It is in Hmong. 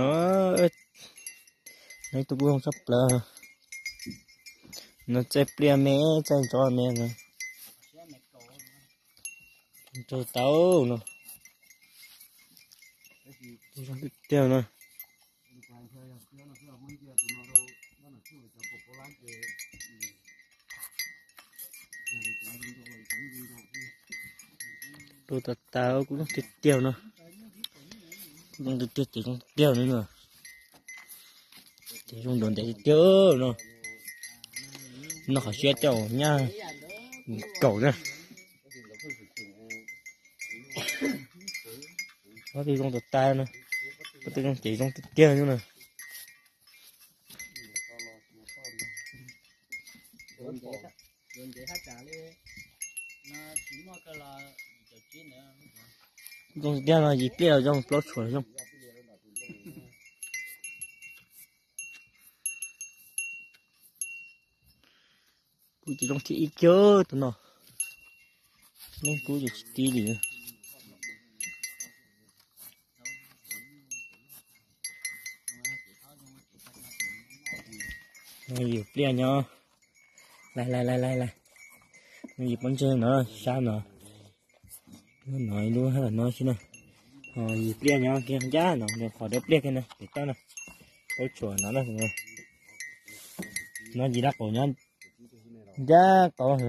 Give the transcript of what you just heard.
No, no ib tug kuj zoo tshaj plaws. No txaij pliaj me, txaij ntxov me no. Ntau tau no. Zoo tiag tiag no. Ntau tas tas, kuj zoo tiag tiag no. Kuj zoo tiag tiag, ces zoo tiag tiag no. Ces zoo ntuas ntev tiag tiag no. Noj qhov siab coj nyab kaum na. Pob twg zoo tas tas no, pob twg zoo ces zoo tiag tiag no na. Zoo tiag no, yim pliaj los zoo, plaub tshuam los zoo. Kuv ces zoo thiab ib kiag tus no. Neeb kub ces tsis tib li. Yim pliaj nyob. Lais lais lais lais lais. Yim pob ntseg no, sab no. Lub no ib lub hab no xwb na. Ho yim pliaj nyob kiag ncaj no, qhov dawb pliaj kiag na, pem toj na. Plaub tshuam no na. No yim dab qaum nyob ncaj qaum.